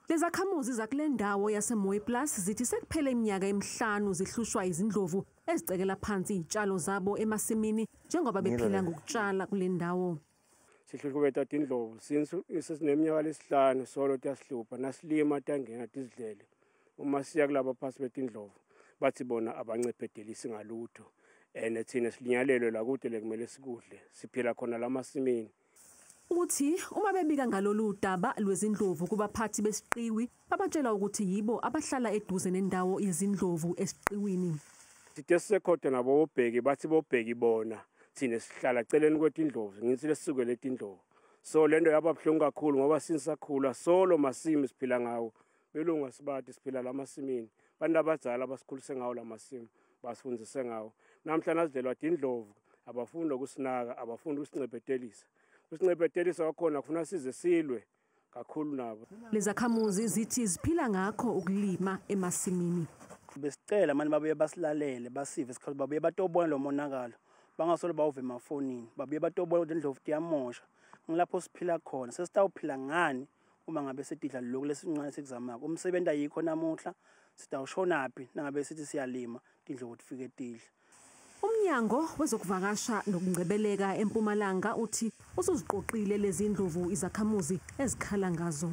Lezakhamuzi zakule ndawo yaseMooiplaas zithi sekuphele iminyaka emihlanu zihlushwa izindlovu ezicekela phansi izitshalo zabo emasimini njengoba bephila ngokutshala kule ndawo. Sihlushwa tindlovu since sesineminyaka lesihlanu solo tiyasihlupha, nasilima tangena tizidlele. Uma siya kulaba phasi betindlovu bathi bona abancephedelisi ngalutho, and thina silinyalelwe la kude lekumele sikudle, siphila khona lamasimini. Uthi uma bebika ngalolu daba lwezindlovu kubaphathi besiqiwi, babatshela ukuthi yibo abahlala eduze nendawo yezindlovu esiqiwini. Sithe sisekhotha nabo bobheki, bathi bobheki bona thina sihlala celeni kwetindlovu, ngithi lesisuke letindlovu. So lento yaba buhlungu kakhulu ngoba sinsakhula solo masimi siphila ngawo, belungu asibathi siphila lamasimini, bantu abadzala abasikhulise ngawo lamasimi, basifundise ngawo. Namhla nazidlelwa tindlovu abafuni ukusinaka, abafuni ukusincephetelisa. Usincephetelisa kwakhona kufuna size silwe kakhulu nabo. Lezakhamuzi zithi ziphila ngakho ukulima emasimini. Besicela manje babuye basilalele, basive isikhathi, babuye batobona lo monakalo, bangasolo bawuve emafonini, babuye batobona ukuthi indlovu tiyamosha. Ngilapho siphila khona, sesitawuphila ngani uma ngabe setidla lokhu lesincane sikuzamako. Umsebenzi ayikho namuhla, sitawushonaphi nangabe sithi siyalima tindlovu tifike tidla. Umnyango wezokuvakasha nokungcebeleka eMpumalanga uthi usuziqoqile lezi ndlovu izakhamuzi ezikhala ngazo.